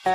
Good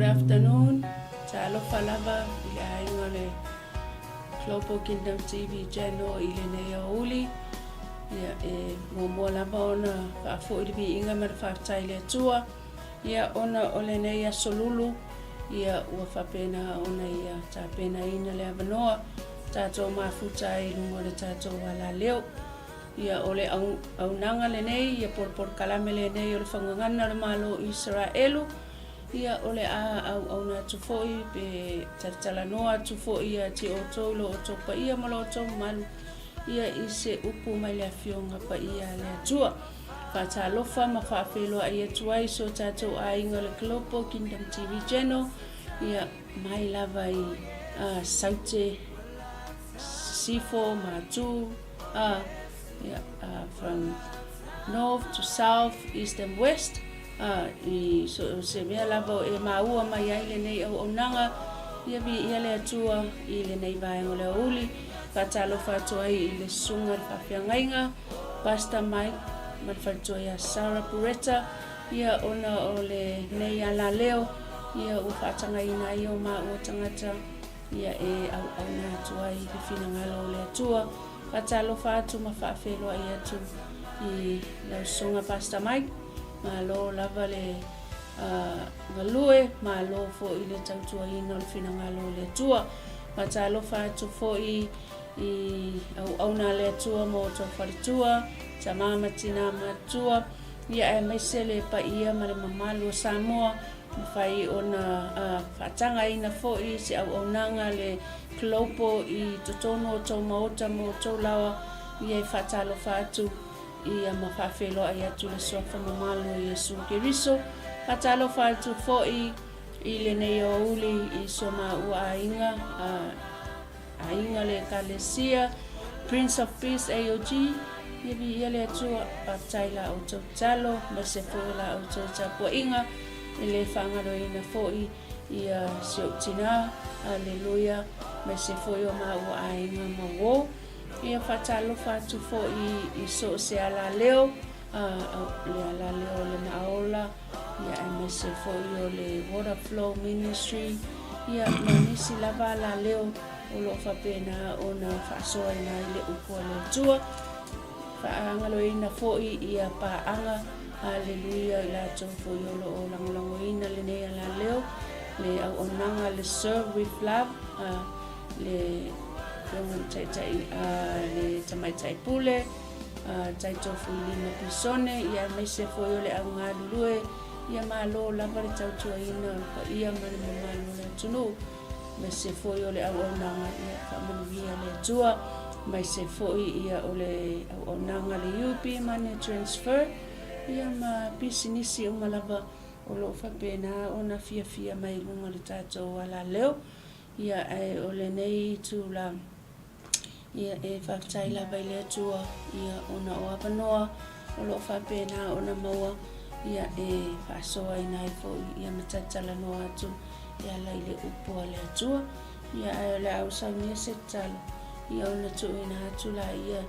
afternoon. Talofa lava i le aiga o le Global Kingdom TV Channel i lenei aoauli. Ia, e muamua lava ona faafoi le viiga ma le faafetai i le Atua. Ia, ona o lenei aso lulu, ia, ua faapena ona ia tapenaina le avanoa tatou mafuta ai i luga o le tatou alaleo. Ia, o le auaunaga lenei, ia po o le polokalame lenei o le Fagagana o le Malo o Isaraelu, ia, o le a auauna atu foi pe talatalanoa atu foi ia te outou i lo outou paia ma lo outou mamalu, ia, i se upu mai le Afioga Paia a le Atua. Faatalofa ma faafeiloai atu ai so tatou aiga o le Global Kingdom TV Channel, ia, mai lava i Saute, Sisifo, Matu, yeah, from north to south, east and west, i so se mea lava o e maua mai ai lenei auaunaga, ia viia le Atua i lenei vaega o le aoauli. Faatalofa atu ai i le susuga i le faafeagaiga, Pastor Mike ma le faletua ia Sarah Pureta, ia ona o lenei alaleo, ia ua faatagaina ai o maua tagata, ia e auauna atu ai le finagalo o le Atua. Faatalofa atu ma faafeiloai atu i lau susuga Pastor Mike. Malo lava le galue, malo foi le tautuaina o le finagalo o le Atua. Faatalofa atu foi i auauna a le Atua ma outou faletua, tama ma tina matutua, ia aemaise le paia ma le mamalu o Samoa, mafai ona faatagaina foi se auaunaga a le Global i totonu o outou maota ma outou laoa, ia e faatalofa atu ia ma faafeiloai atu le Suafa mamalu o Iesu Keriso. Faatalofa atu foi i lenei aoauli i so maua aiga, aiga le Ekalesia, Prince of Peace AOG, ia viia le Atua, faafetai la outou tatalo, aemaise foi o la outou tapuaiga, e le faagaloina foi ia si ou tina, aleluia, aemaise foi o maua aiga ma uo. Ia faatalofa atu foi i so o se alaleo, le alaleo o le Maaola, ia aemaise foi o le Water Flow Ministry, ia ma nisi lava alaleo o lo o faapena ona faasoaina ai le upu a le Atua. Faagaloina foi ia paaga, haleluia, i latou foi o lo o lagolagoina lenei alaleo, le auaunaga le Serve with Love, le Afioga i le Taitai, le Tamaitai Pule, Taito Fuilima Pisone, ia aemaise foi o le au galulue, ia malo lava le tautuaina o le paia ma le mamalu o le atunuu, aemaise foi o le auaunaga, ia faamanuia le Atua, aemaise foi ia o le auaunaga le UB Money Transfer, ia ma pisinisi uma lava o lo o faapena ona fiafia mai i luga o le tatou alaleo. Ia, ae o lenei itula, ia, e faafetai lava i le Atua, ia, ona o avanoa o lo o faapena ona maua, ia, e faasoaina ai foi, ia, ma talatalanoa atu e ala i le upu a le Atua. Ia, ae o le a ou saunia se tatalo, ia, ona tuuina atu laia,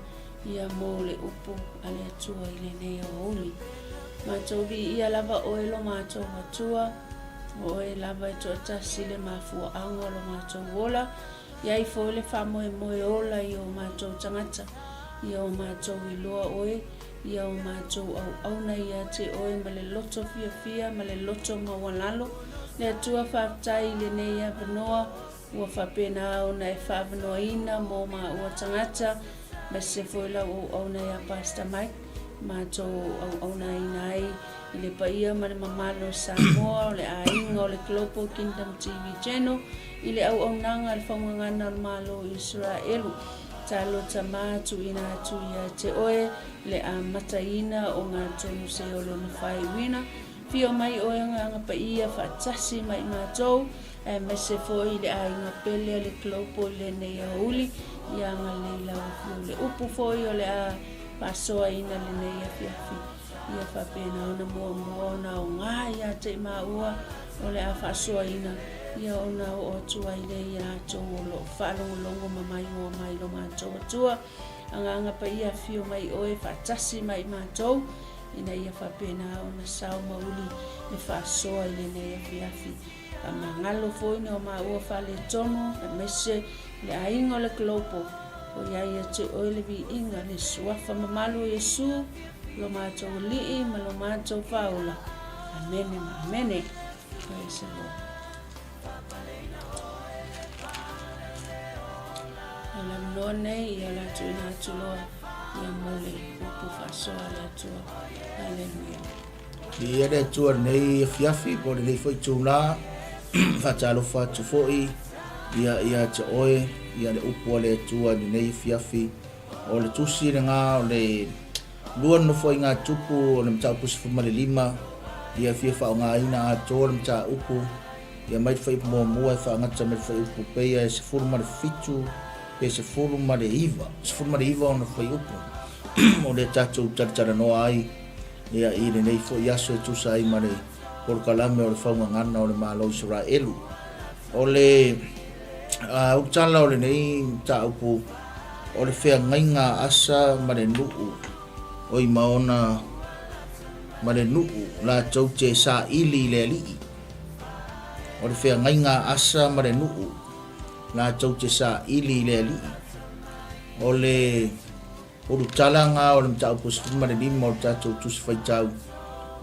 ia, mo le upu a le Atua i lenei aoauli. Matou viia lava oe lo matou Atua. O oe lava e toatasi le mafuaaga o lo matou ola, i ai foi le faamoemoe ola i o matou tagata, ia o matou iloa oe, ia o matou auauna ia te oe ma le loto fiafia ma le loto maualalo. Le Atua faafetai i lenei avanoa ua faapena ona e faavanoaina mo maua tagata, aemaise foi lau auauna ia Pastor Mike, matou auaunaina ai I le paia ma le mamalu o Samoa, o le aiga o le Global Kingdom TV Channel, i le auaunaga a le Faugagana o le Malo o Iseraelu, talo tama tuuina atu ia te oe le amataina o ngā tonu se o lona faaiuina. Whio mai oe Agaga Paia faatasi ma i matou, aemaise foi i le aiga pele a le Global i lenei aoauli, ia agalelei lau Afioga i le upu foi o le a faasoaina lenei afiafi. Ia faapena ona muamua ona aoga ia te i maua o le a faasoaina, ia ona oo atu ai lea ia latou o lo o faalogologo ma maimoa mai lo matou Atua. Agaga Paia afio mai oe faatasi ma i matou, ina ia faapena ona sao ma uli le faasoa i lenei afiafi. Faamagalo foi ni o maua faaletonu, aemaise le aiga o le Global, o i ai ia te oe le viiga, le Suafa mamalu o Iesu, lo matou Alii ma lo matou Faaola. Amene ma amene. Praise the Lord. O le avanoa nei, ia o le a tuuina atu loa ia mo le upu faasoa a le Atua. Haleluia. Viia le Atua i lenei afiafi po o lenei foi itula. Faatalofa atu foi ia ia te oe ia le upu a le Atua i lenei afiafi. O le tusi lena o le lua nofoaiga tupu o le mataupu 15 ia fia faaaogaina atoa le mataupu ia mai le fuaiupu muamua e faagata mai le fuaiupu peia e 17 pe 19, 19 ona fuaiupu o lea tatou talatalanoa ai ia i lenei foi aso e tusa ai ma le polokalame o le faugagana o le Malo o Isaraelu. O le utala o lenei mataupu o le feagaiga a Asa ma le nuu oi ma ona ma le nuu latou te saili i le alii. O le feagaiga a Asa ma le nuu latou te saili i le alii. O le ulutalaga o le mataupu 15 o le tatou Tusi Faitau,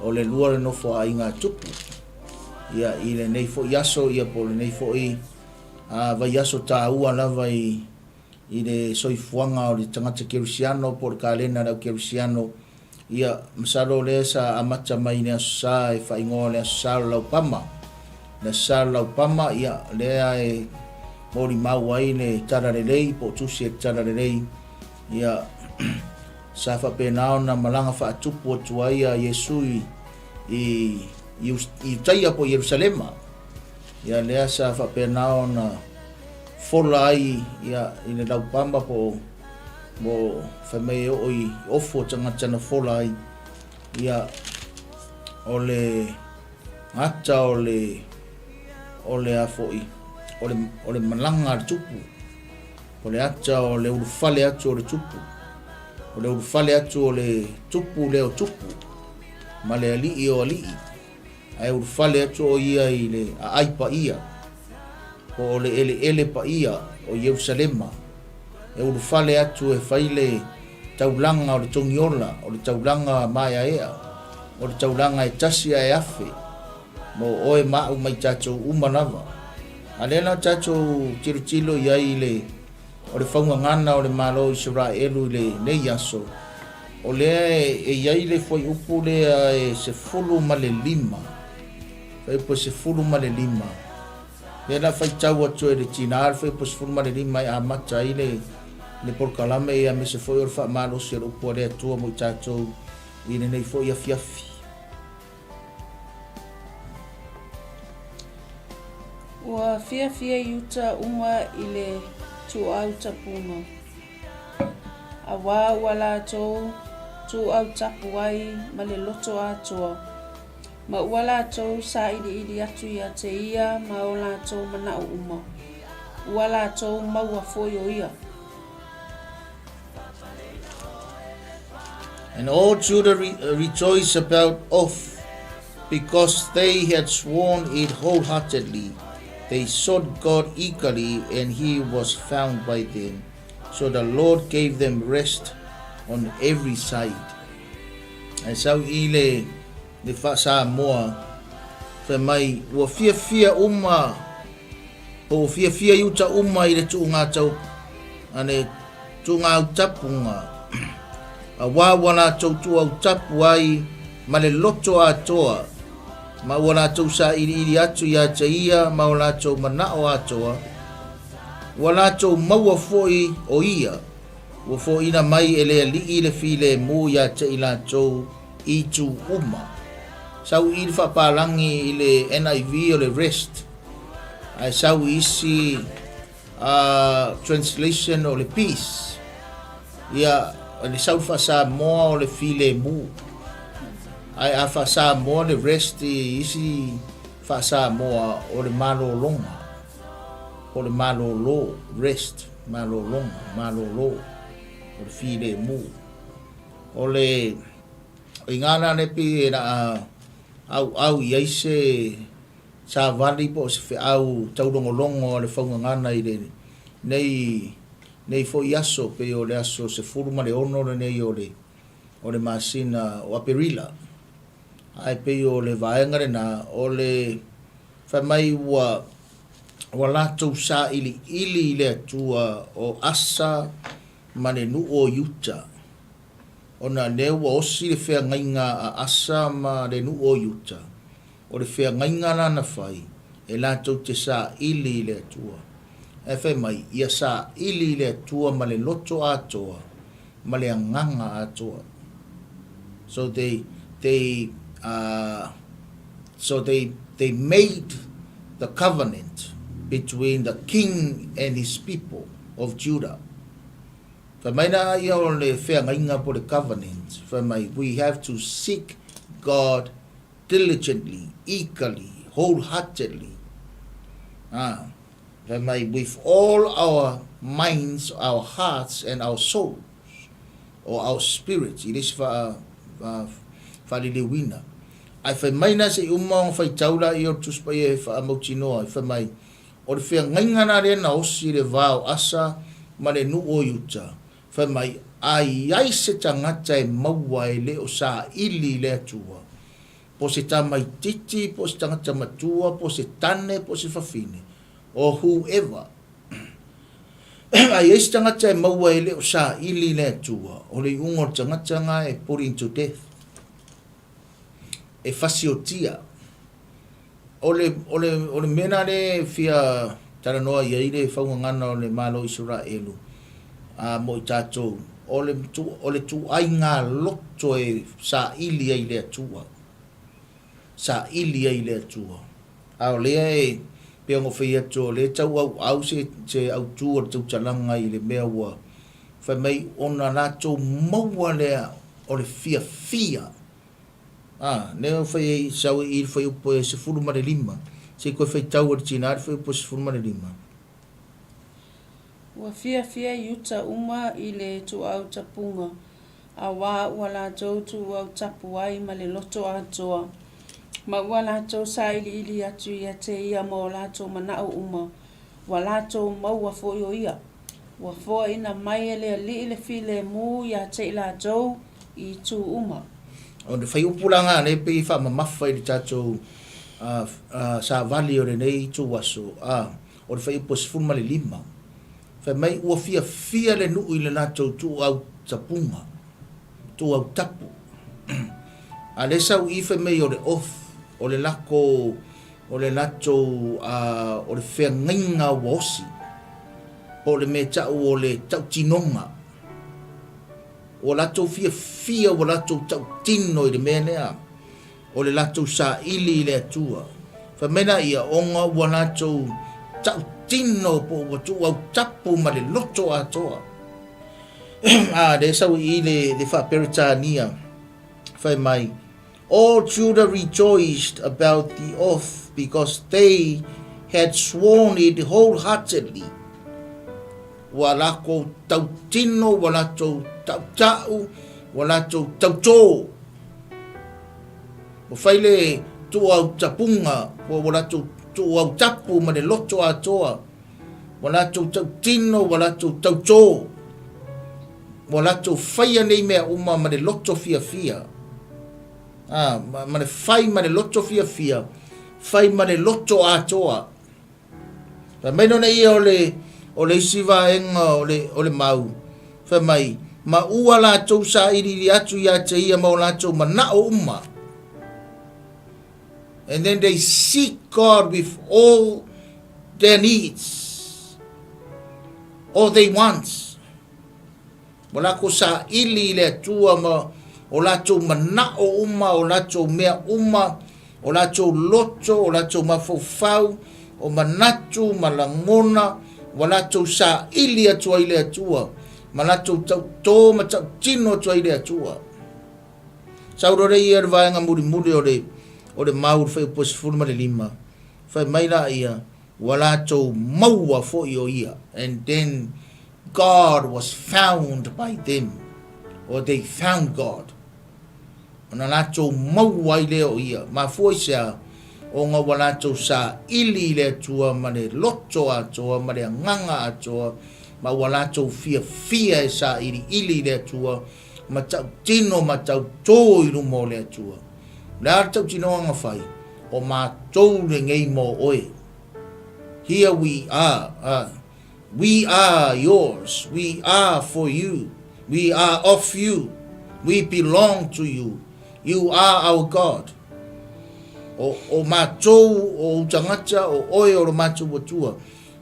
o le lua le nofo a aiga a Tupu. Ia, i lenei foi aso, ia po o lenei foi vaiaso taua lava i i le soifuaga o le tagata kerisiano po o le kalena a le au kerisiano. Ia, masalo o lea sa amata mai i le Aso Sa e faaigoa o le Aso Sa o le Laupama. Le Aso Sa o le Laupama, ia, lea e molimau ai le Talalelei po o tusi e le Talalelei, ia, sa faapena ona malaga faatupu atu ai a Iesu i, i, i Iutaia po o Ierusalema. Ia, lea sa faapena ona fola ai ia, i le laupama po o mo fai mai e oo i ofo o tagata na fola ai. Ia, o le gata o le, o le a foi, o le, o le malaga a le tupu. O le ata o le ulufale atu o le tupu. O le ulufale atu o le tupu lea o tupu, ma le alii o alii. Ae ulufale atu o ia i le aai paia, po o le eleele paia o Ierusalema, e ulufale atu e fai le taulaga o le togiola, o le taulaga maeaea, o le taulaga e tasi ae afe, mo oe ma au mai tatou uma lava. A lea la tatou tilotilo i ai i le o le faugagana o le Malo o Isaraelu i lenei aso, o lea e i ai le fuaiupu lea e 15, fuaiupu e 15, lea la faitau atu e le tina le fuaiupu e 15 e amata ai le le polokalame ia aemaise foi o le faamalosi o le upu a le Atua mo i tatou i lenei foi afiafi. Ua fiafia Iuta uma i le tuuautapuga, auā ua latou tuuautapu ai ma le loto atoa, ma ua latou sailiili atu ia te ia ma o latou manaʻo uma, ua latou maua foi o ia. And all Judah re rejoiced about oath, because they had sworn it wholeheartedly. They sought God eagerly, and he was found by them. So the Lord gave them rest on every side. Ae sau i le, le faa-Samoa, fai mai, ua fiafia uma, po ua fiafia i uta uma i le tuuga tau, a le tuuga autapuga, auā ua latou tuuautapu ai ma le loto atoa, ma ua latou sailiili atu ia te ia ma o latou manaʻo atoa, ua latou maua foi o ia, ua foʻina mai e le Alii le filemu ia te i latou i itu uma. Sau i le faapalagi i le NIV o le rest, ae sau i isi a translation o le peace, ia le sau faa-Samoa o le filemu, ae a faa-Samoa le rest i isi faa-Samoa o le malologa, po o le malolo, rest, malologa, malolo, o le filemu. O le uiga la lea pei e laa auau i ai se savali po o se feau taulogologo a le faugagana i le nei nei foi aso pei o le aso 16 lenei o le o le masina o Aperila. Ae pei o le vaega lena o le fai mai ua ua latou sailiili i le Atua o Asa ma le nuu o Iuta, ona lea ua osi le feagaiga a Asa ma le nuu o Iuta, O le feagaiga la na fai, e latou te saili i le Atua. Ae fai mai, ia saili i le Atua ma le loto atoa, ma le agaga atoa. So they, they, uh, so they, they made the covenant between the king and his people of Judah. Fai mai la ia o le feagaiga po le covenant, fai mai, we have to seek God diligently, eagerly, wholeheartedly, ā, fai mai, with all our minds, our hearts and our souls, or our spirits, i le isi faa, faaliliuina. Ae fai mai la se i uma ona faitau laia o le Tusi Paia e faamautinoa ai, fai mai, o le feagaiga la lea na osi i le va o Asa ma le nuu o Iuta, Fai mai, A i ai se tagata e maua e le o saili i le Atua, po o se tamaitiiti, po o se tagata matua, po o se tane, po o se fafine, Or whoever. A i ai se tagata e maua e le o saili i le Atua, o le iuga o le tagata na e put into death. E fasiotia. O le, o le, o le mea na le fia talanoa i ai le faugagana o le Malo o Isaraelu, a mo i tatou, o le, o le tuaiga loto e saili ai i le Atua. Saili ai i le Atua. A o lea e, pei ona ou fai atu, o lea e tau auau se, se autu o le tautalaga i le mea ua fai mai ona latou maua lea o le fiafia. A, lea ua fai ai, sau i i le fuaiupu e 15. Se i toe faitau e le tina le fuaiupu e 15. Ua fiafia Iuta uma i le tuuautapuga, auā ua latou tuuautapu ai ma le loto atoa, ma ua latou sailiili atu ia te ia ma o latou manaʻo uma, ua latou maua foi o ia. Ua foaina mai e le Alii le filemu ia te i latou i itu uma. O le fuaiupu la lena lea pei e faamamafa i le tatou savali o lenei ituaso, o le fuaiupu e 15, fai mai ua fiafia le nuu i le latou tuuautapuga, tuuautapu. A lea sau i i fai mai o le oath, o le lako, o le latou, o le feagaiga ua osi, po o le mea e tau o le tautinoga. Ua latou fiafia, ua latou tautino i le mea lea. O le latou saili i le Atua. Fai mai laia, ona ua latou tautino po ua tuuautapu ma le loto atoa. A, lea e sau i i le, le faa-Peretania, fai mai, All Judah rejoiced about the oath because they had sworn it wholeheartedly. Ua lakou tautino, ua latou tautau, ua latou tautō. Ua fai le tuuautapuga, ua latou tuuautapu ma le loto atoa, ua latou tautino, ua latou tautō, ua latou faia nei mea uma ma le loto fiafia. Ah, ma le fai ma le loto fiafia, fai ma le loto atoa. Fai mai lona ia o le, o le isi vaega o le, o le mau, fai mai, ma ua latou sailiili atu ia te ia ma o latou manaʻo uma. And then they seek God with all their needs, all they want. Ua latou saili i le Atua ma o latou manaʻo uma, o latou mea uma, o latou loto, o latou mafaufau, o manatu ma lagona, ua latou saili atu ai i le Atua, ma latou tautō ma tautino atu ai i le Atua. Sau loa lea ia le vaega mulimuli o le, o le mau i le fuaiupu e 15, fai mai laia, Ua latou maua foi o ia, and then God was found by them, or they found God. Ona latou maua ai lea o ia. Mafua i se a? Ona ua latou saili i le Atua ma le loto atoa ma le agaga atoa, ma ua latou fiafia e sailiili i le Atua ma tautino ma tautō i luma o le Atua. O le a le tautinoga na fai? O matou lenei mo oe. Here we are, we are yours, we are for you, we are of you, we belong to you, you are our God. O, o matou, o ou tagata, o oe o lo matou Atua.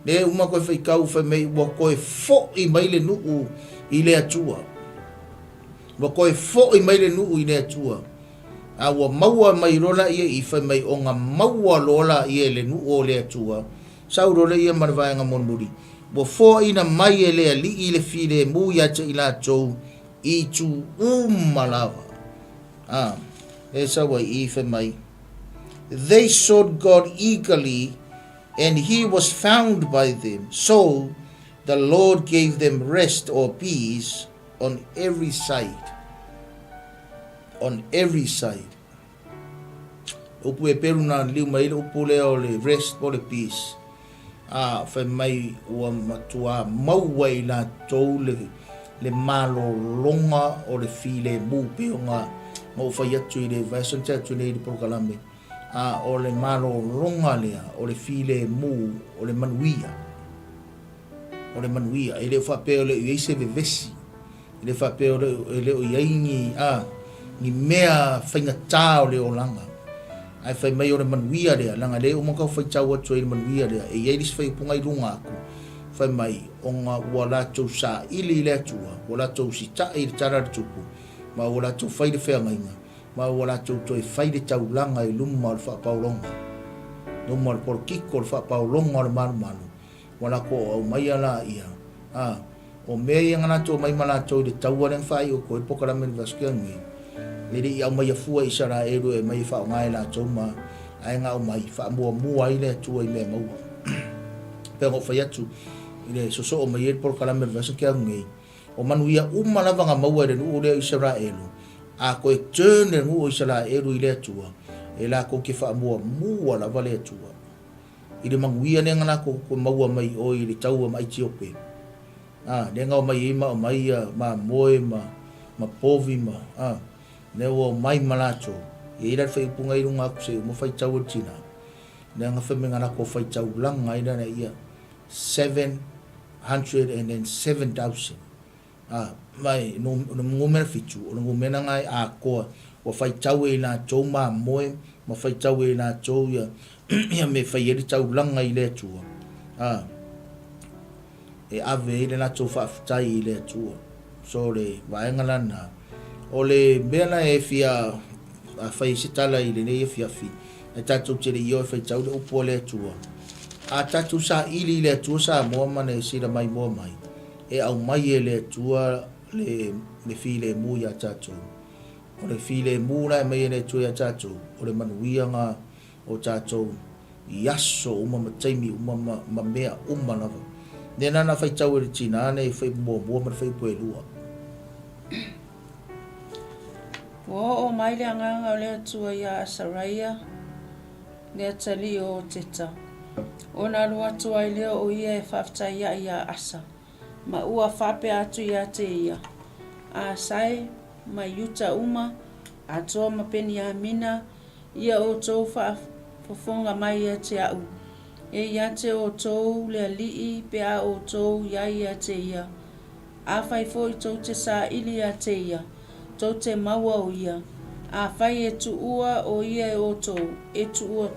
Le uma koe faitau fai mai ua koe foʻi mai le nuu i le Atua. Ua koe foʻi mai le nuu i le Atua. A ua maua mai loa laia i fai mai ona maua loa laia e le nuu o le Atua, sau loa lea ma le vaega mulimuli, ua foaina mai e le Alii le filemu ia te i latou i itu uma lava. A, e sau ai i fai mai, They sought God eagerly, and he was found by them, so the Lord gave them rest or peace on every side. On every side. Upu e peru na liu mai le upu lea o le rest po le peace. A fai mai ua matua maua i latou le, le malologa o le filemu pei ona na ou fai atu i le vaiaso na tea atu nei i le polokalame. A o le malologa lea, o le filemu, o le manuia. O le manuia. E le o faapea e le o i ai se vevesi. E le faapea e le o i ai ni, a, ni mea faigata o le olaga. Ae fai mai o le manuia lea, leaga lea e uma ona tau faitau atu ai i le manuia lea, e i ai le isi faaupuga i luga atu, fai mai, ona ua latou saili i le Atua, ua latou usitai i le tala a le Tupu, ma ua latou fai le feagaiga, ma ua latou toe fai le taulaga i luma o le faapaologa, luma o le polokiko o le faapaologa o le malumalu, ua latou aumaia laia, a, o mea ia na latou aumai ma latou i le taua lea na faaiu atu ai le polokalame i le vaiaso tea nei, e le i aumaia fua e Isaraelu e aumai e faaaoga e latou ma, ae na aumai, faamuamua ai le Atua i mea maua. E pei ona ou fai atu, i le sosoo mai ai le polokalame i le vaiaso tea nei, o manuia uma lava na maua e le nuu lea o Isaraelu, a toe turn le nuu o Isaraelu i le Atua, e latou te faamuamua lava le Atua. I le manuia lea na latou toe maua mai i o i le taua ma Aitiope, a, lea na omai ai ma aumai ia mamoe ma, ma povi ma, a, lea ua omai ma latou. E i ai la le faaiupuga i luga atu se i uma faitau e le tina, leaga fai mai na latou faitaulaga ai lea ia 707,000. A, ma e, o le numera fitu, o le numera na e atoa, ua faitau e i latou mamoe, ma faitau e i latou ia, ia mea e fai ai le taulaga i le Atua, a, e ave ai le latou faafetai i le Atua. So, o le vaega la lena. O le mea la e fia fai ai se tala i lenei afiafi, ae tatou te le i o e faitau le upu a le Atua, a tatou saili i le Atua Samoa ma le sila maimoa mai, E aumai e le Atua le, le filemu iā tatou. O le filemu la e aumai e le Atua iā tatou, o le manuia na o tatou i aso uma ma taimi uma ma, ma mea uma lava. Lea la na faitau e le tinā le fuaiupu muamua ma le fuaiupu elua. Ua oo mai le agaga o le Atua iā Asaraia, le atalii o Oteta. Ona alu atu ai lea o ia e faafetaiaʻi iā Asa, ma ua faapea atu iā te ia, Asa e, ma Iuta uma, atoa ma Peniamina, ia outou faafofoga mai ia te aʻu, e ia te outou le Alii pe a outou i ai ia te ia, Afai foi tou te saili ia te ia, tou te maua o ia. Afai e tuua o ia e outou, e tuua,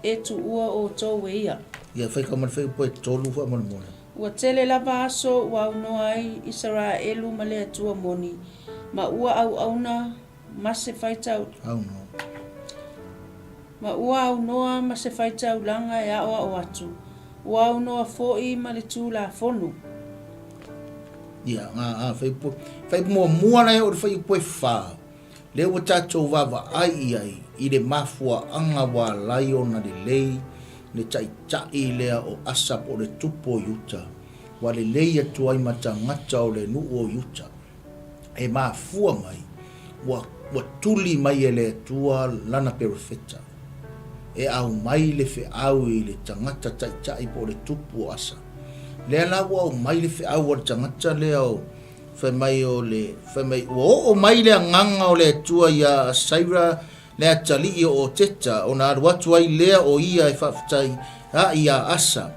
e tuua outou e ia. Ia faitau ma le fuaiupu e tolu faamolemole. Ua tele lava aso ua aunoa ai Isaraelu ma le Atua moni, ma ua auauna ma se faitau. Aunoa. Ma ua aunoa ma se faitaulaga e aoao atu, ua aunoa foi ma le Tulafono. Ia, a, a, fuaiupu, fuaiupu muamua la e oo i le fuaiupu e fa, lea ua tatou vaavaai i ai i le mafuaaga ua ala ai ona lelei le taitai lea o Asa po o le tupu o Iuta, ua lelei atu ai ma tagata o le nuu o Iuta. E mafua mai, ua, ua tuli mai e le Atua lana perofeta, e aumai le feau i le tagata taitai po o le tupu o Asa. Lea la ua aumai le feau a le tagata lea o, fai mai o le, fai mai, ua oo mai le agaga o le Atua iā Asaira le atalii o Oteta, ona alu atu ai lea o ia e faafetai aʻi iā Asa.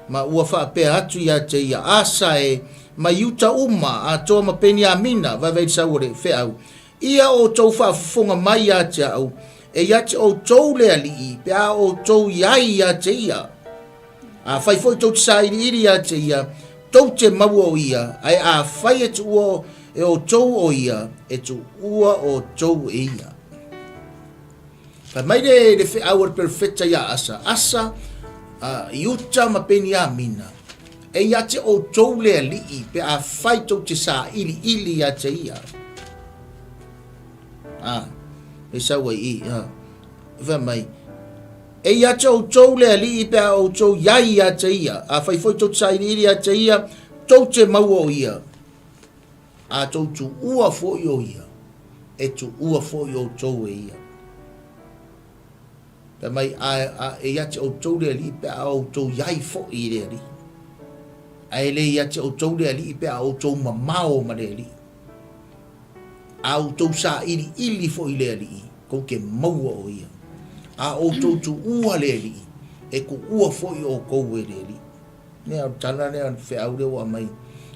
Ma ua faapea atu ia te ia, Asa e, ma Iuta uma, atoa ma Peniamina, vaevae i le sau o le feau, ia outou faafofoga mai ia te au, e ia te outou le Alii, pe a outou i ai ia te ia. Afai foi tou te sailiili ia te ia, tou te maua o ia, ae afai e tuua e outou o ia, e tuua outou e ia. Fai mai le, le feau a le perofeta iā Asa, Asa, uh, Iuta ma Peniamina, e ia te outou le alii pe afai tou te sailiili ia te ia. Ah, e sau ai i, ah. Fai mai, e ia te outou le alii pe a outou iai ia te ia, afai foi tou te sailiili ia te ia, tou te maua o ia. A tou tuua foi o ia, e tuua foi outou e ia. Fai mai, a, a, e ia te outou le Alii pe a outou i ai foi i le Alii. Ae le ia te outou le Alii pe a outou mamao ma le Alii. A outou sailiili foi i le Alii, tou te maua o ia. A outou tuua le Alii, e tuua foi outou e le Alii. Lea o le tala lea o le feau lea ua aumai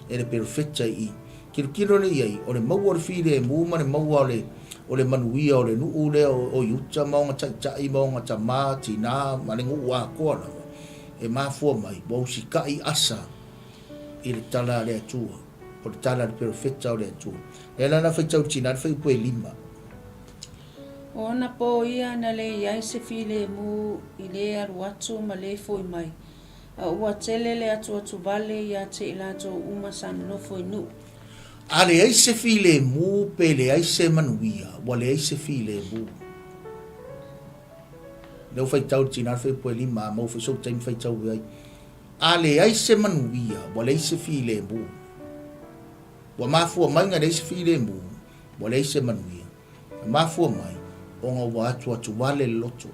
e le perofeta i i. Tilotilo lea i ai, o le maua o le filemu ma le maua o le, o le manuia o le nuu lea o, o Iuta ma ona taitai ma ona tama, tina ma le nuu atoa lava, e mafua mai, ua usitai Asa i le tala a le Atua, o le tala a le perofeta o le Atua. Lea la na faitau tina le fuaiupu e lima. O ona pō ia na le i ai se filemu i le alu atu ma le foi mai, a ua tele le atuatuvale ia te i latou uma sa nonofo i nuu. A leai se filemu pe leai se manuia, ua leai se filemu. Lea ua faitau le tina le fuaiupu e lima, a maua foi sou taimi faitau ai. A leai se manuia, ua leai se filemu. Ua mafua mai na leai se filemu, ua leai se manuia. E mafua mai, ona ua atuatuvale le loto.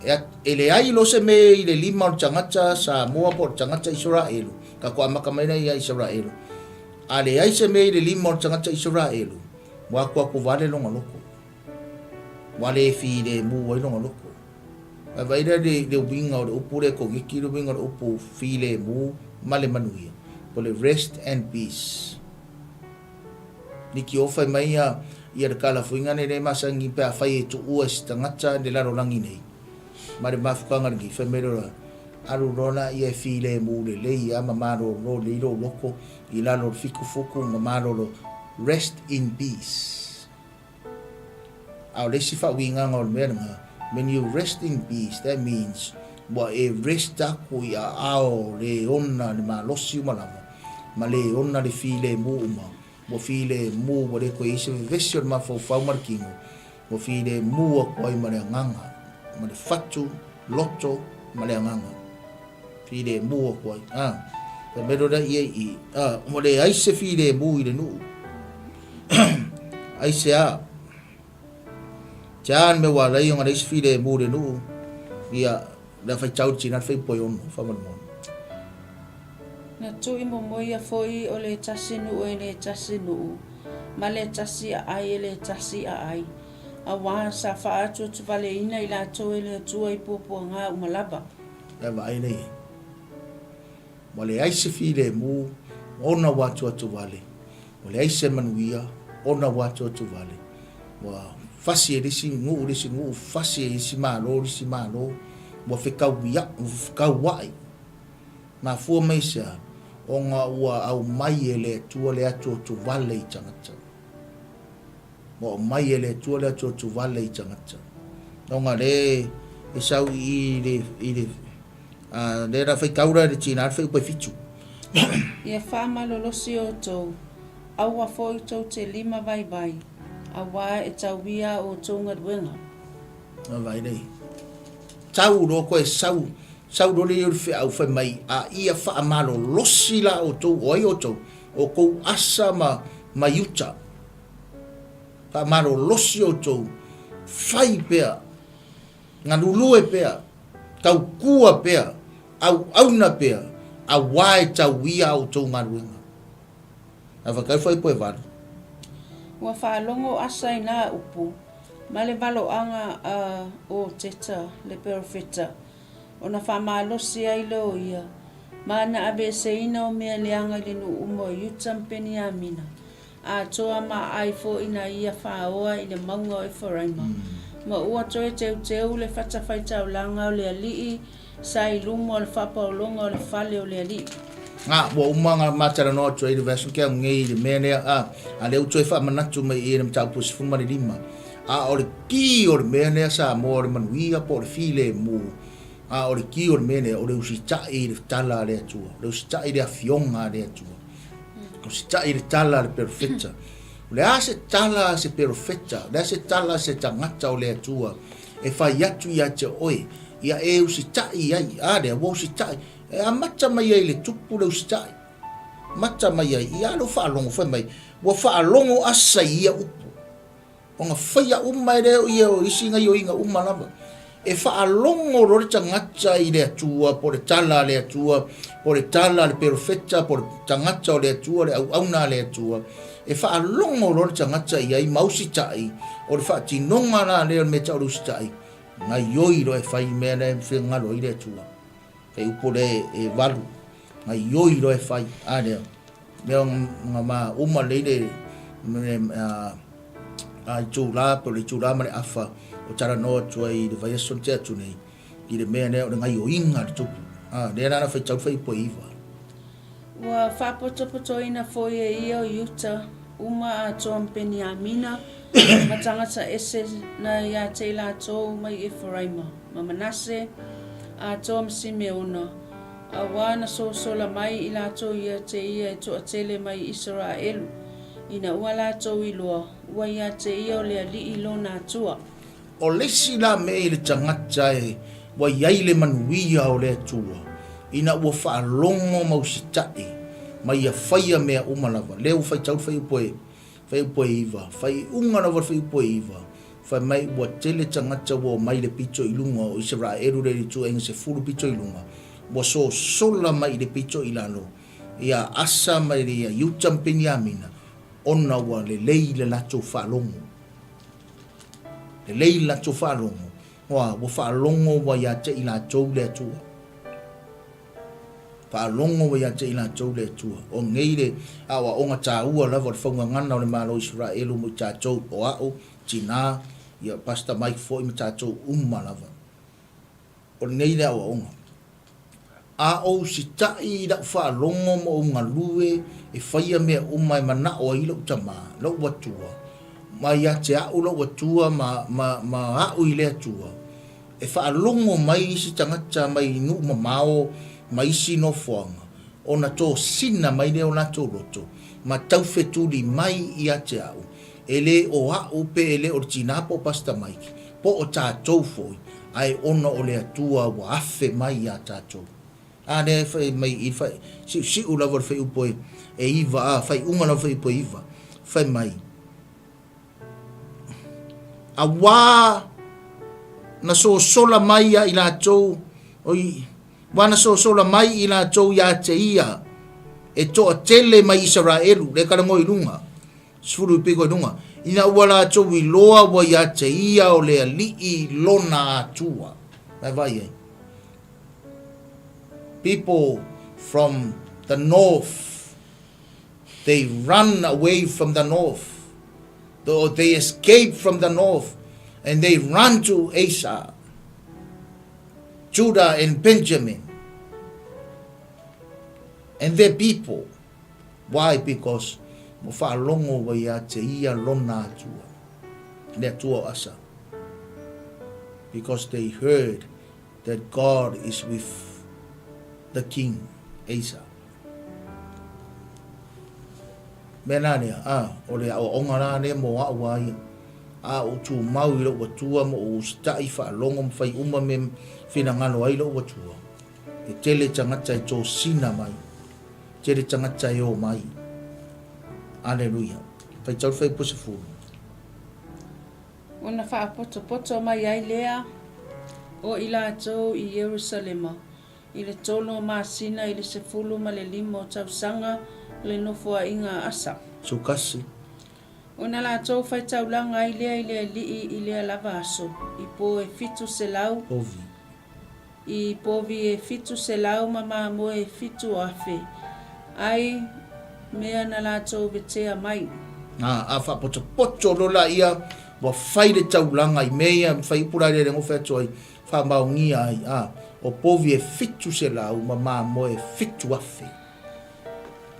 E, e leai loa se mea i le lima o le tagata Samoa po o le tagata Isaraelu, tatou amata mai lea ia Isaraelu. A leai se mea i le lima o le tagata Isaraelu, ua atuatuvale lona loto. Ua le filemu ai lona loto. Ae vaai lea i le uiga o le upu lea e koniki le uiga o le upu filemu ma le manuia, po o le rest and peace. Liki o fai mai ia ia le kalafuiga nei le masani pe afai e tuua e se tagata le lalolagi nei ma le mafutaga lenei fai mai loa alu loa laia e filemu lelei a ma malolo lelei lou loto i lalo o le fitu futu ma malolo rest in peace. A o le isi faauigaga o le mea lena, when you rest in peace, that means ua e rest aku i aao le ona le malosi uma lava, ma le ona le filemu uma, ua filemu ua le toe i ai se vevesi o le mafaufau ma le tino, ua filemu atu ai ma le agaga, ma le fatu, loto ma le agaga. Filemu atu ai. A, fai mai loa lea i ai i, a, ua leai se filemu i le nuu. Aisea? Tea le mea ua ala ai ona leai se filemu i le nuu, ia, le a faitau le tina le faiupu e ono, faamolemole. Na tui momoia foi o le tasi nuu e le tasi nuu, ma le tasi aai e le tasi aai, auā sa faaatuatuvaleina i latou e le Atua i puapuagā uma lava. Le vaai lea i ai. Ua leai se filemu ona ua atuatuvale, ua leai se manuia ona ua atuatuvale. Ua fasi e le isi nuu le isi nuu, fasi e isi malo le isi malo, ua fekauia, ua fekauai. Mafua mai i se a? Ona ua aumai e le Atua le atuatuvale i tagata. Ua aumai e le Atua le atuatuvale i tagata. Ona le e sau i le, i le, a, le la faitau la le tina le faiupu e fitu. Ia faamalolosi outou, aua foi tou te lima vaivai, auā e tauia a outou galuega. Na vaai lea i. Tau loa koe sau, sau loa lea i o le feau fai mai, a ia faamalolosi la outou, o ai outou? O kou asa ma, ma Iuta. Faamalolosi outou, fai pea, galulue pea, tautua pea, auauna pea, auā e tauia a outou galuega. Ae faitau foi koe valu. Ua faalogo Asa i nā upu, ma le valoaga a Oteta le perofeta, ona faamalosi ai lea o ia, ma na aveeseina o mea leaga i le nuu uma o Iuta ma Peniamina, atoa ma aai foi na ia faoa i le mauga o Eferaima, ma ua toe teuteu le fatafaitaulaga o le alii sa i luma o le faapaologa o le fale o le alii. A, ua uma ona matalanoa atu ai i le vaiaso tea nei i le mea lea, a, a lea ua toe faamanatu mai i i le mataupu e 15. A o le ki o le mea lea Samoa o le manuia po o le filemu, a o le ki o le mea lea o le usitai i le tala a le Atua, o le usitai i le afioga a le Atua. Usitai i le tala a le perofeta. O le a se tala a se perofeta, o le a se tala a se tagata o le Atua e fai atu ia te oe, ia e usitai i ai, a lea ua usitai. E amata mai ai i le tupu le usitai. Mata mai ai, ia lou faalogo fai mai, ua faalogo asa i ia upu. Ona faia uma e lea o ia o isi gaioiga uma lava. E faalogo loa le tagata i le Atua, po o le tala a le Atua, po o le tala a le perofeta, po o le tagata o le Atua, le auauna a le Atua. E faalogo loa le tagata i ai ma usitai, o le faatinoga la lea o le mea tau o le usitai, gaioi loa e fai le mea lea e finagalo ai le Atua. Fuaiupu lea e 8, gaioi loa e fai, a lea. Mea nga ma uma lelei le a itula po o le itula ma le afa o talanoa atu ai i le vaiaso na tea atu nei i le mea lea o le gaioiga a le tupu. A, lea la na faitau le fuaiupu e 9. Ua faapotopotoina foi e ia o Iuta uma atoa ma Peniamina ma tagata ese na ia te i latou mai Eferaima ma Manase atoa ma Simeona, Auā na sosola mai i latou ia te ia e toatele mai Isaraelu, ina ua latou iloa, ua ia te ia o le Alii lona Atua. O le isi la mea i le tagata e ua i ai le manuia o le Atua, ina ua faalogo ma usitai ma ia faia mea uma lava. Lea ua faitau le fuaiupu e, fuaiupu e 9, faaiuga lava le fuaiupu e 9, Fai mai ua tele tagata ua omai i le pito i luga o Isaraelu le ituaiga 10 pito i luga, ua sosola mai i le pito i lalo ia Asa mai ia Iuta ma Peniamina, ona ua lelei le latou faalogo. Lelei le latou faalogo, ua faalogo ua ia te i latou le Atua. Faalogo ua ia te i latou le Atua. O nei le aoaoga taua lava o le faugagana o le Malo o Isaraelu mo i tatou, o a'u, tinā, ia Pastor Mike foi ma tatou uma lava. O lenei le aoaoga. A ou sita'i i la'u faalogo ma ou galue e faia mea uma e mana'o ai lo'u tamā, lo'u Atua, ma ia te a'u lo'u Atua ma, ma, ma a'u i le Atua, E faalogo mai isi tagata mai nuu mamao ma isi nofoaga, ona tosina mai lea o latou loto, ma taufetuli mai ia te au, e le o a'u pe e le o le tinā po o Pastor Mike, po o tatou foi, ae ona o le Atua ua afe mai iā tatou. A lea e fai mai i le siusiu lava o le fuaiupu e iva, a, faaiuga lava o le fuaiupu e iva, fai mai, Auā na sosola mai ia i latou, oi, wā na sosola mai i latou iā te ia, e toatele mai Isaraelu, le kalagoa i luga, sefulu i piko i luga, ina ua latou iloa ua iā te ia o le Alii lona Atua. Mai vaai ai. People from the north They run away from the north, or they escape from the north, and they run to Asa, Judah and Benjamin, and their people. Why? Because ua faalogo ua ia te ia lona Atua, le Atua o Asa. Because they heard that God is with the king, Asa. Mea la lea, a, o le aoaoga la lea mo a'u a ia. A ou tumau i lo'u Atua ma ou usitai, faalogo ma fai uma mea finagalo ai lo'u Atua, e tele tagata e tosina mai, tele tagata e o mai. Aleluia. Faitau le fuaiupu 10. Ona faapotopoto mai ai lea o i latou i Ierusalema I le tolu o masina i le 15 o tausaga o le nofoaiga a Asa. Sukasi. Ona latou faitaulaga ai lea i le Alii i lea lava aso, i po e 700. Povi. I povi e 700 ma mamoe e 7,000, ai mea na latou vetea mai. A, a faapotopoto loa laia, ua fai le taulaga i mea ia, fai upu la ia le gofe atu ai, Faamaonia ai, ā, o povi e 700 ma mamoe e 7,000.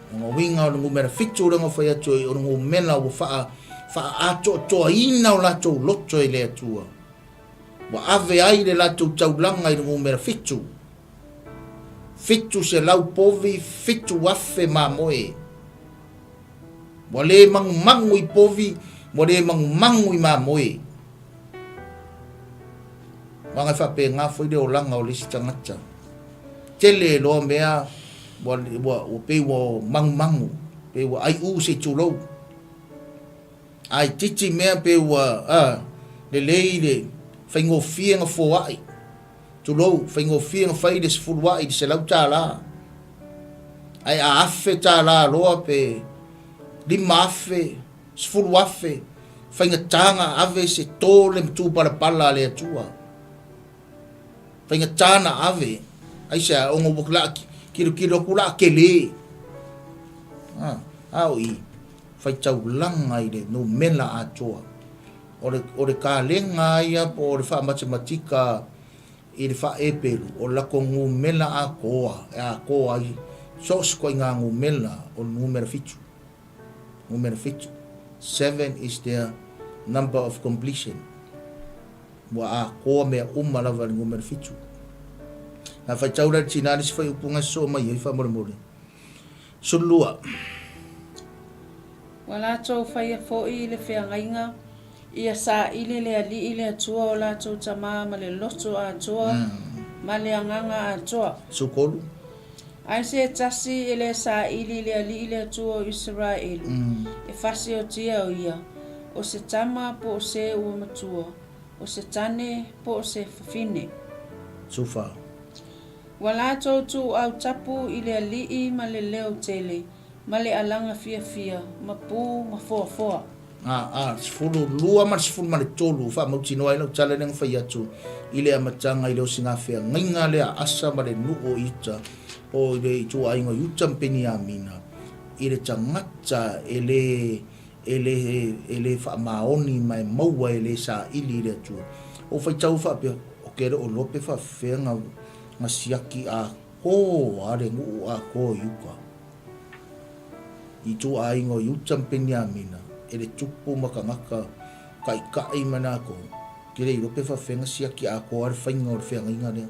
O ngā uiga o le numera 7 lea na fai atu ai, o le numera ua whaa, whaatoatoaina o latou loto e le Atua. Ua ave ai le latou taulaga i le numera 7. 700 povi, 7,000 mamoe. Ua le magumagu i povi, ua le magumagu i mamoe. Aua e faapena foi le olaga o le isi tagata. Tele loa mea ua, ua, ua pei ua magumagu, pei ua aiu se i tulou. A itiiti mea pei ua, a, lelei le faigofie na foai, tulou, faigofie na fai le 10 ai i le $100. Ae a $1,000 loa pe 5000, 10,000, faigata na ave se to le matupalapala a le Atua. Faigata na ave, aisea, ona ua laa kilokilo atu laa tele. A, a o i, faitaulaga i le numera atoa. O le, o le kalega ia po o le faamatematika i le faaepelu, o le latou numera atoa e atoa ai so o se ituaiga numera o le numera fitu. Numera fitu. Seven is their number of completion. Ua atoa mea uma lava i le numera fitu. Na faitau la le tina le isi fuaiupu na sosoo mai ai faamolemole. 12. Ua latou faia foi i le feagaiga, ia saili le Alii le Atua o latou tama ma le loto atoa ma le agaga atoa. 13. Ae se tasi e le saili le Alii le Atua o Isaraelu, e fasiotia o ia, o se tama po o se ua matua, o se tane po o se fafine. 14. Ua latou tuuau tapu i le Alii ma le leo tele, ma le alaga fiafia, ma pu ma foafoa. A, a, 12 ma le 13, faamautinoa ai lau tala lea na fai atu i le amataga i le osigafeagaiga lea a Asa ma le nuu o Iuta, po i le ituaiga o Iuta ma Peniamina, i le tagata e le, e le, e le faamaoni ma e maua e le saili i le Atua. Ou faitau faapea, o ke le o loa pe faafefea na, na siaki atoa le nuu atoa o Iuta. Ituaiga o Iuta ma Peniamina, e le tupu ma tagata kaʻikaʻi ma lakou, ke le iloa pe faafefea na siaki atoa le faiga o le feagaiga lea.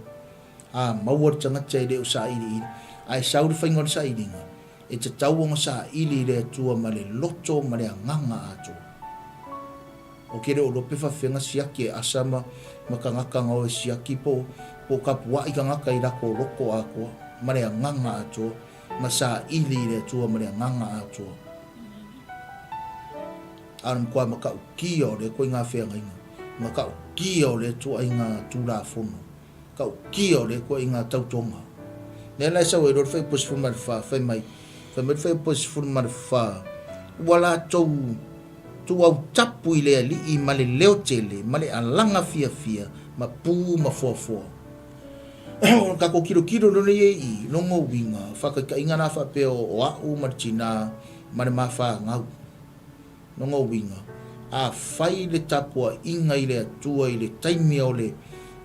A maua le tagata e le o sailiili, ae sau le faiga o le sailiga, e tatau ona saili i le Atua ma le loto ma le agaga atoa. O ke le o iloa pe faafefea na siaki e Asa ma ma tagata na o e siaki po o kapuaʻi tagata i lakou loto atoa ma le agaga atoa. ma saili i le Atua ma le agaga atoa. A o le matua matautia o lea ituaiga feagaiga, matautia o lea ituaiga Tulafono, matautia o lea ituaiga tautoga. Lea la e sau ai loa le fuaiupu 14, fai mai, fai mai le fuaiupu 14, ua latou tuautapu i le Alii ma le leo tele, ma le alaga fiafia, ma pu ma foafoa. O le tatou tilotilo loa lea i lona uiga, faataitaiga la faapea o au ma le tina ma le mafanau. Lona uiga, afai le tapuaiga i le Atua i le taimi o le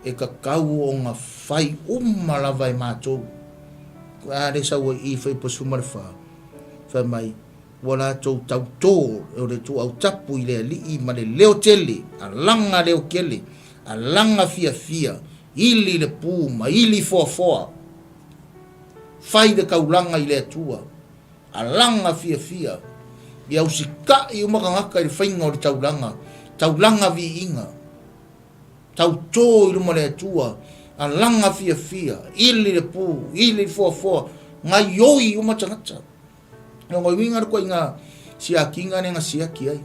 e tatau ona fai uma lava e matou, a lea e sau ai i i Fuaiupu 14, fai mai, Ua latou tautō o le tuautapu i le Alii ma le leo tele, alaga leo kele, alaga fiafia, ili le pū ma ili foafoa. Fai le taulaga i le Atua, alaga fiafia, ia usitaʻi uma tagata i le faiga o le taulaga, taulaga viiga. Tautō i luma o le Atua, alaga fiafia, ili le pū, ili foafoa, gaioi uma tagata. Lona uiga le ituaiga siakiga lea na siaki ai,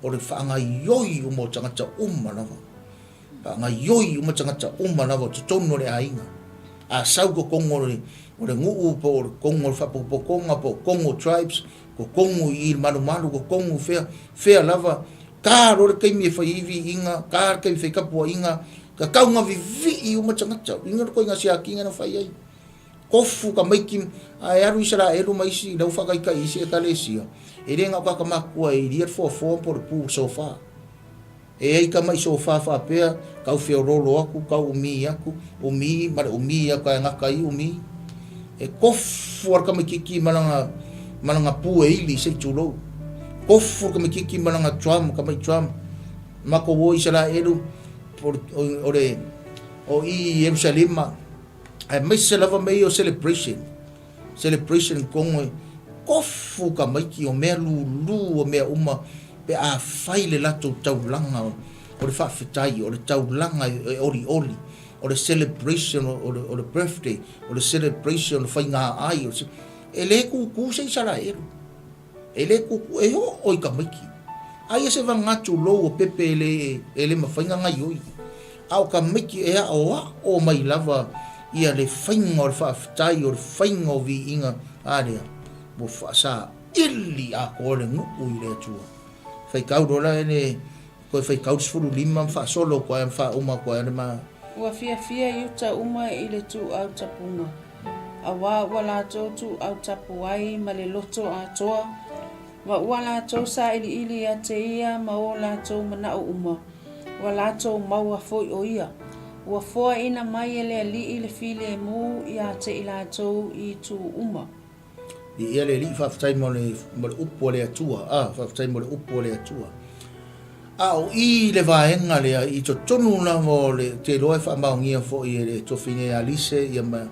o le faagaioi uma o tagata uma lava. Faagaioi uma tagata uma lava o totonu o le aiga. A sau i totonu o le, o le nuu po o totonu o le faapotopotoga po o totonu o tribes, totonu i i le malumalu, totonu fea, fea lava, ta loa le taimi e fai ai viiga, ta le taimi e fai ai tapuaiga, tatau ona vivii uma tagata. Uiga le ituaiga siakiga na fai ai. Kofu ka maiki ae alu Isaraelu ma isi lau faataitai i isi ekalesia, e le na o tagata matutua e ilia le foafoa po o le pu sofa. E ai tama'i sofa faapea, tau feoloolo atu, tau umi atu, umi ma le umi atu ae gata ai umi. E kofu lava le tamaitiiti ma lana, ma lana pu e ili se i tulou. Kofu le tamaitiiti ma lana drum, tama'i drum. Matou o Isaraelu o le, o i Ierusalema. Aemaise lava mea ia o celebration, celebration tonu e kofu ka maiki o mea lulu o mea uma pe a fai le latou taulaga o le faafetai, o le taulaga e olioli, o le celebration o le birthday, o le celebration o le faiga ai, e le tutu se Isaraelu. E le tutu, e oo i tamaiti. Aia se vaga tulou o pepe e le, e le mafai ona gaioi. A o tamaiti e aoao mai lava ia le faiga o le faafetai, o le faiga o viiga, a lea, ua faasaili. ili atoa le nuu i le Atua. Faitau loa la ele toe faitau le 15 ma faasolo atu ai ma faauma atu ai le ma. Ua fiafia Iuta uma i le tuuau tapuga, auā ua latou tuuau tapu ai ma le loto atoa, ma ua latou sailiili ia te ia ma o latou manaʻo uma, ua latou maua foi ʻo ia. Ua foaina mai e le Alii le filemu ia te i latou i itu uma. Viia le Alii, faafetai mo le, mo le upu a le Atua. A, faafetai mo le upu a le Atua. A o i le vaega lea, i totonu lava o le, te iloa e faamaonia foi e le tofi nei Alise, ia ma,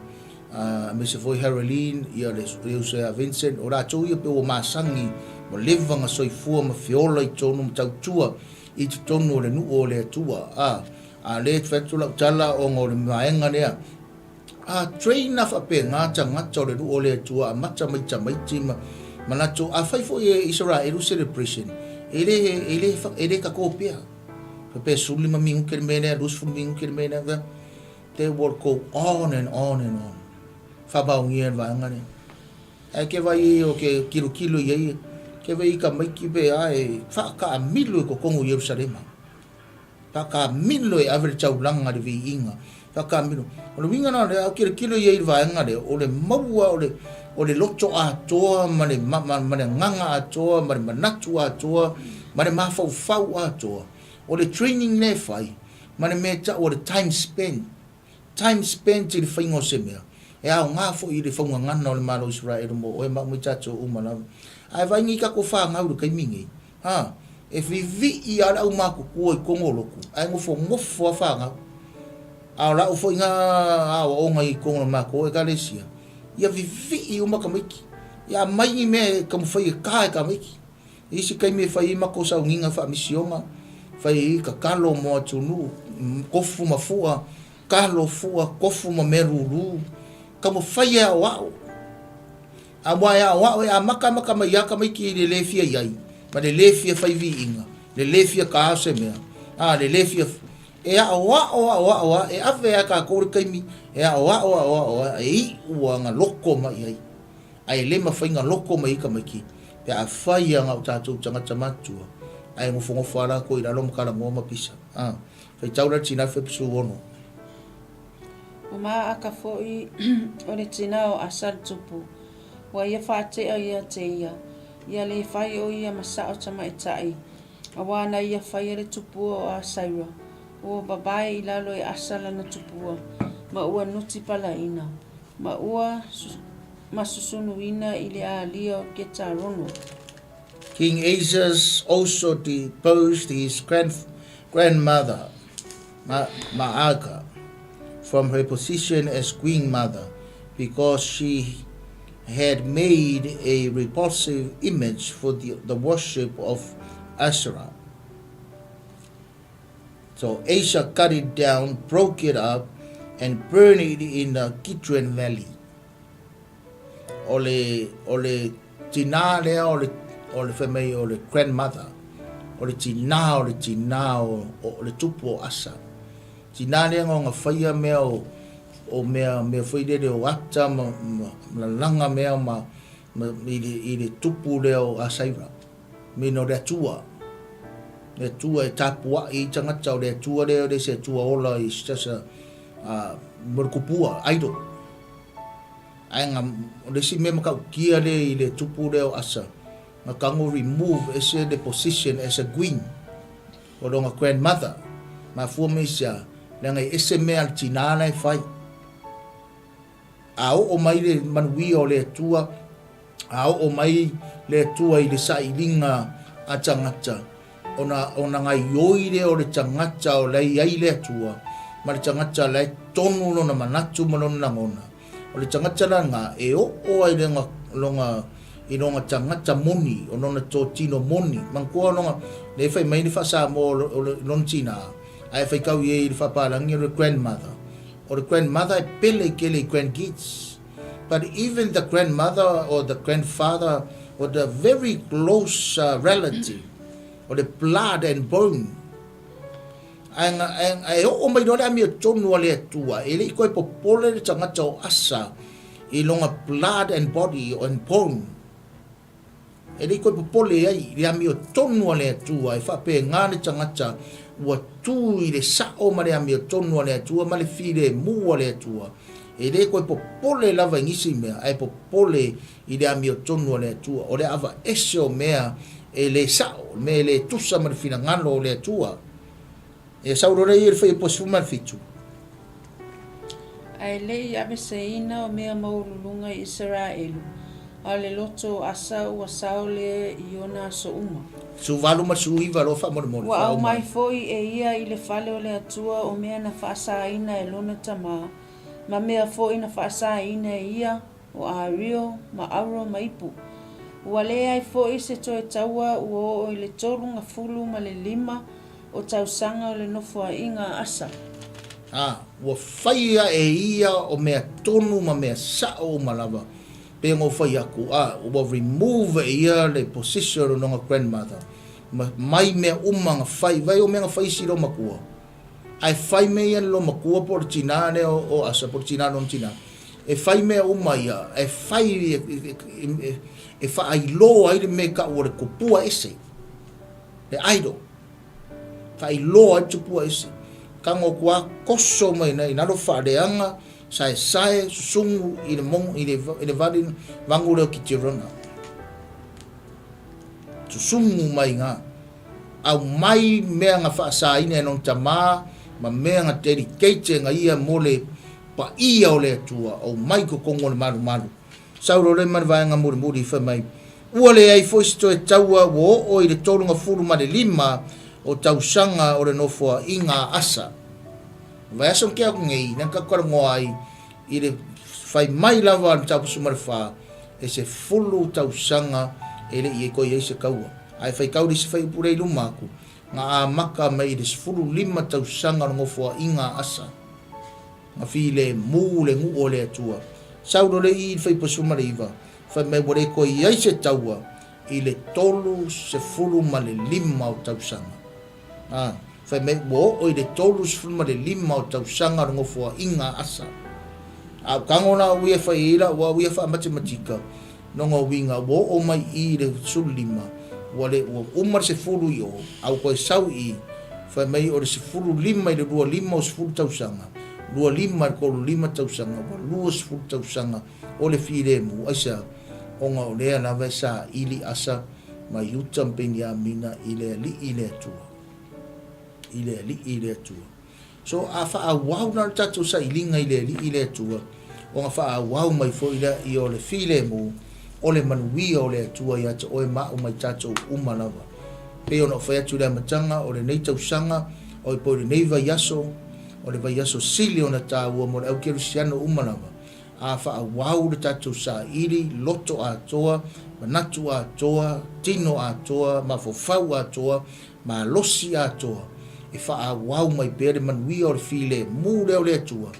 aemaise foi Haroline, ia le, le uso ia Vincent, o latou ia pe ua masani, ua leva na soifua ma feola i totonu ma tautua i totonu o le nuu o le Atua. A, a lea e fai atu lau tala ona o le vaega lea, A train a faapena tagata o le nuu o le Atua amata mai tamaiti ma ma latou afai foi e Isaraelu celebration e le e le e le kako pea faapea 15 minute le mea lea 20 minute le mea lea they will go on and on and on faamaonia le vaega lea ae ke vai o ke kilokilo i ai ke vai ka maiki pe a e whakaamilo i totonu o Yerusalema. Whakamilo e ave le taulaga i le viiga. Whakamilo. O le uiga lena o lea, a kilokilo i ai i le vaega lea, o le maua o le, o le loto atoa ma le, ma, ma, ma le agaga atoa ma le manatu atoa ma le mafaufau atoa. O le training lea e fai ma le mea e tau o le time spent. Time spent i le faiga o se mea, e aoga foi i le faugagana o le Malo o Isaraelu mo oe ma au ma i tatou uma lava. Ae vaai nei tatou fanau i le taimi nei, ha, e vivii lava le aumatutua i totonu o lotu, ae nofonofo lava fanau. A o lau foi na aoaoga i totonu o le matou Ekalesia, ia vivii uma tamaiti, ia aumai ni mea e taumafai e ta e tamaiti. I isi taimi e fai ai matou sauniga faamisiona, fai ai tatalo mo atunuu, tofu ma fua, talo fua, tofu ma mea lulu, taumafai e aoao. Aua e aoao e amata amata mai lava tamaiti i le le fia i ai, ma le le fia fai viiga, le le fia ta o se mea, a, le le fia, e aoao aoao lava, e ave lava e tatou le taimi e aoao aoao lava, e iu lava na loto mai i ai. Ae le mafai na loko mai ai tamaiti pe a fai a na o tatou tagata matutua ae nofonofo a latou i lalo ma talanoa ma pisa. A, faitau la le tina fepusu ono. Ua maaka foi o le tina o Asa le tupu, ua ia faatea ia te ia, ia le fai o ia ma sao tamaitai, auā na ia faia le tupua o Asaira, ua babae i lalo e Asa lana tupua, ma ua nuti palaina. Ma ua masusunuina i le alia o Ketarono. King Asa also deposed his grand, grandmother, Ma, Maaka, from her position as queen mother because she had made a repulsive image for the, the worship of Asherah. So Asa cut it down, broke it up, and burned it in the Kidron Valley. O le, o le tinā lea o le, o le whai o le grandmother, o le tinā, o le tinā o, o, o le tupu o Asa. Tinā lea nga nga whaia mea o, o mea, mea whai lele o ata ma, ma, ma langa mea ma, ma i, le, i le tupu lea o Asaira. Mena o le Atua. Le Atua e tapuaʻi ai tagata, o le Atua lea e le se Atua ola is just a, a mo le kupua, idol. Ae nga, o le isi mea matautia lea i le tupu lea o Asa, na tago remove ese le position as a queen o lona grandmother. Mafua mai i se a? Leaga e ese mea a le tinā la e fai. A oo mai le manuia o le Atua, a oo mai le Atua i le sailiga a tagata, ona, ona gaioi lea o le tagata o la e i ai le Atua, ma le tagata la e tonu lona manatu ma lona lagona. O le tagata la lena e oo ai lona, lona, i lona tagata moni, o lona totino moni. Manatua lona, lea e fai mai le faa-Samoa o, o lona tinā, ae faitau i ai i le faapalagi o le grandmother. O le grandmother e pele tele i grandkids. But even the grandmother or the grandfather or the very close relative, o le blood and bone, ae, ae oo mai loa le amiotonu a le Atua, e le i toe popole le tagata o Asa i lona blood and body and bone. E le i toe popole ai i le amiotonu a le Atua, e faapena le tagata ua tu i le sao ma le amiotonu a le Atua ma le filemu a le Atua. E le toe popole lava i nisi mea, ae popole i le amiotonu a le Atua. O le aveese o mea e le sao, mea e le tusa ma le finagalo o le Atua. Ia sau loa lea i le fuaiupu 17. Ae le i aveseina o mea maualuluga i Isaraelu, a o le loto o Asa ua sao le i ona aso uma. 18 ma le 19 loa faamolemole, Ua aumai foi e ia i le fale o le Atua o mea na faasaina e lona tama, ma mea foi na faasaina e ia, o Ario ma Auro ma Ipu. Ua leai foi se toe taua ua oo i le 35 o tausaga o le nofoaiga a Asa. Ā, ua faia e ia o mea tonu ma mea sao uma lava, pei ona ou fai atu, ā, ua remove e ia le position o lona grandmother, ma, mai mea uma na fai, vai o mea na fai isi loomatua. Ae fai mea ia le loomatua po o le tinā lea o Asa, po o le tinā o lona tinā, e fai mea uma ia, e fai, e faailoa ai le mea e tau o le tupua ese. Le idol. Faailoa ai le tupua ese. Tago atu a koso mai i lalo faaleaga, saesae, susugu i le mong, i le, i le vali, vagu lea o Kitirona. Susugu mai ngā. Aumai mea nga faasaina e lona tamā, ma mea nga dedicate nga ia mo le paia o le Atua, aumai i totonu o le malumalu. Sau loa lea ma le vaega mulimuli, fai mai, Ua leai foi se toe taua ua oo i le 35 o tausaga o le nofoaiga a Asa. O vaiaso na tea atu nei, lea na tatou talanoa ai i le fai mai lava a le Mataupu 14, e 10 tausaga e le i toe i ai se taua. Ae faitau le isi fuaiupu lea i luma atu, na amata mai i le 15 tausaga o le nofoaiga a Asa. Na filemu le nuu o le Atua. Sau loa le i i le fuaiupu 19, fai mai ua le toe i ai se taua i le 35 o tausaga. A, fai mai ua oo i le 35 o tausaga o le nofoaiga a Asa. A o tago la au ia e fai ai lau au ia faamatematika, lona uiga ua oo mai i i le 15, ua le, ua uma le 10 i o, a ua toe sau i i, fai mai o le 15 i le 25 o 10 tausaga, 25 i le 35 tausaga, ua 20 tausaga o le filemu. Aisea? Ona o lea lava e saili Asa ma Iuta ma Peniamina i le Alii i le Atua. I le Alii i le Atua. So, a faaauau la le tatou sailiga i le Alii le Atua, ona faaauau mai foi lea ia o le filemu, o le manuia o le Atua ia te oe ma au ma i tatou uma lava. Pei ona ou fai atu i le amataga o lenei tausaga, oi po o lenei vaiaso, o le vaiaso sili ona taua mo le au kerisiano uma lava, a faaauau le tatou saili, loto atoa, manatu atoa, tino atoa, mafaufau atoa, malosi atoa e faaauau mai pea le manuia o le filemu lea o le Atua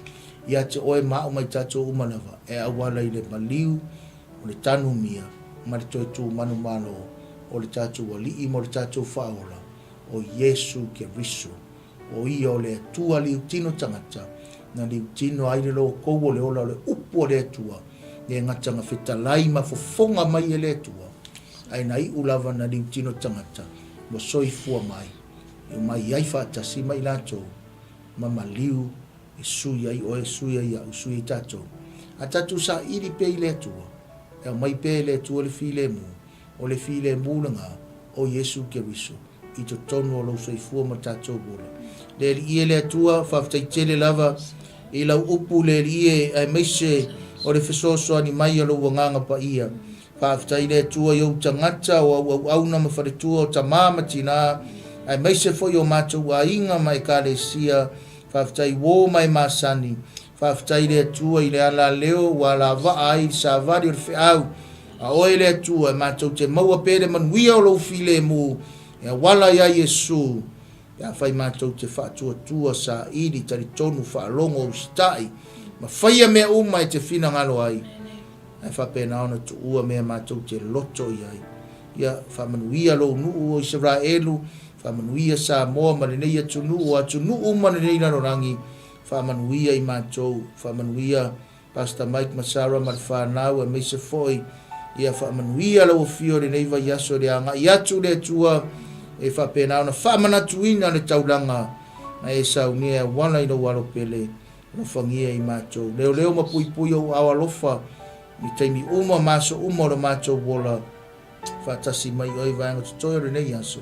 ia te oe ma au ma i tatou uma lava, e auala i le maliu o le tanumia ma le toe tumanumalo o le tatou Alii ma o le tatou Faaola, o Iesu Keriso. O Ia o le Atua liutino tagata, na liutino ai le lokou o le ola o le Upu a le Atua, le gata na fetalai ma fofoga mai e le Atua, ae na iu lava na liutino tagata ua soifua mai, e omai ai faatasi ma i latou, ma maliu e sui ai oe, sui ai au, sui ai tatou. A tatou saili pea i le Atua, e aumai pea e le Atua le filemu, o le filemu lena o Iesu Keriso i totonu o lou soifua ma tatou ola. Le Alii e le Atua, faafetai tele lava i lau upu le Alii e, aemaise o le fesoasoani mai a lou Agaga Paia. Faafetai le Atua i ou tagata, o au auauna ma faletua, o tamā ma tinā, aemaise foi o matou aiga ma Ekalesia. Faafetai uō ma e masani. Faafetai le Atua i le alaleo ua alavaa ai i le savali o le feau a oe le Atua, e matou te maua pea le manuia o lou filemu e auala iā Iesu, pe afai matou te faatuatua, saili, talitonu, faalogo, usitai, ma faia mea uma e te finagalo ai, ae faapena ona tuua mea matou te loto i ai. Ia, faamanuia lou nuu o Isaraelu, faamanuia Samoa ma lenei atunuu, o atunuu uma o lenei lalolagi, faamanuia i matou, faamanuia Pastor Mike ma Sarah ma le fanau aemaise foi Ia faamanuia lau afio i lenei vaiaso i le agai atu le Atua e faapena ona faamanatuina le taulaga na e saunia e auala i lou alo pele. Alofagia i matou. Leoleo ma puipui ou ao alofa i taimi uma ma aso uma o le matou ola. Faatasi mai oe i vaega totoe o lenei aso.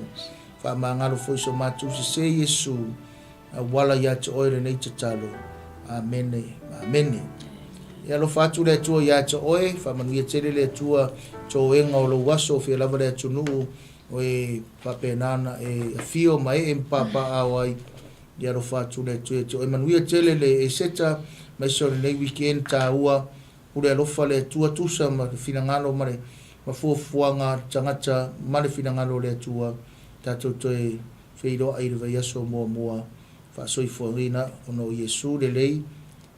Faamagalo foi so matou sese Iesu. Auala ia te oe lenei tatalo. Amene. Amene. E alofa atu le Atua ia te oe, faamanuia tele le Atua toega o lou aso, fia lava le atunuu, o e faapena ona e afio ma ee ma papaaao ai. Ia alofa atu le Atua ia te oe. Manuia tele le Eseta, aemaise o lenei weekend taua. Pule alofa le Atua tusa ma le finagalo ma le ma fuafuaga a le tagata ma le finagalo o le Atua. Tatou toe feiloai i le vaiaso muamua faasoifuaina ona o Iesu lelei.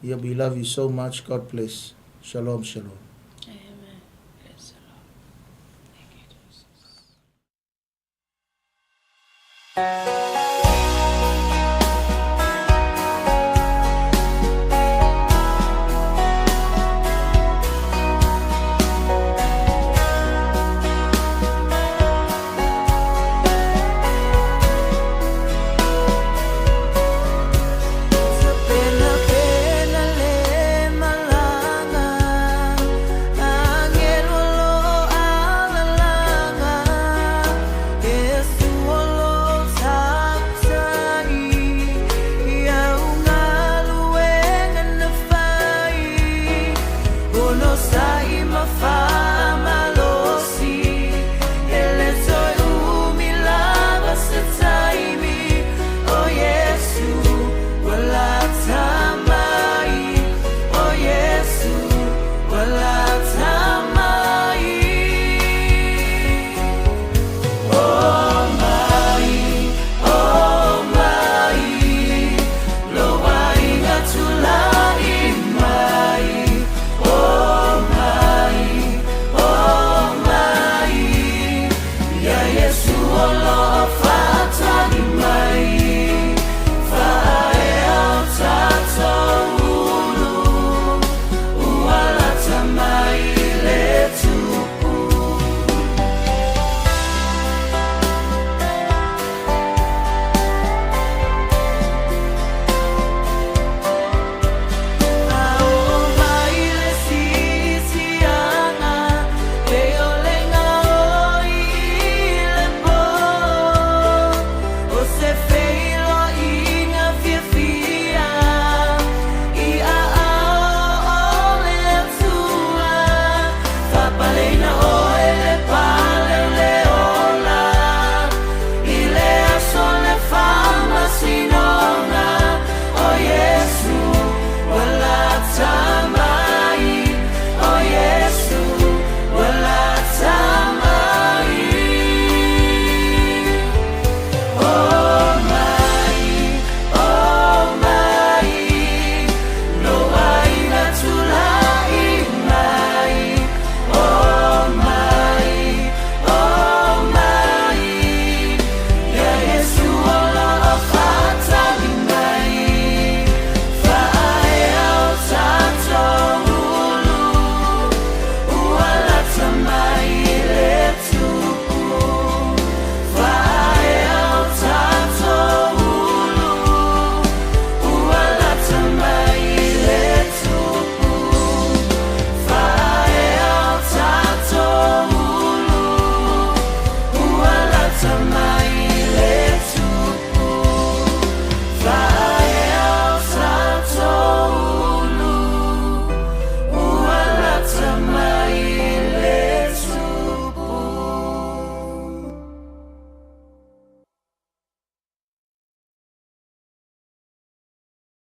Ia we love you so much. God bless. Shalom shalom. Amen. Bless the Lord. Thank you, Jesus.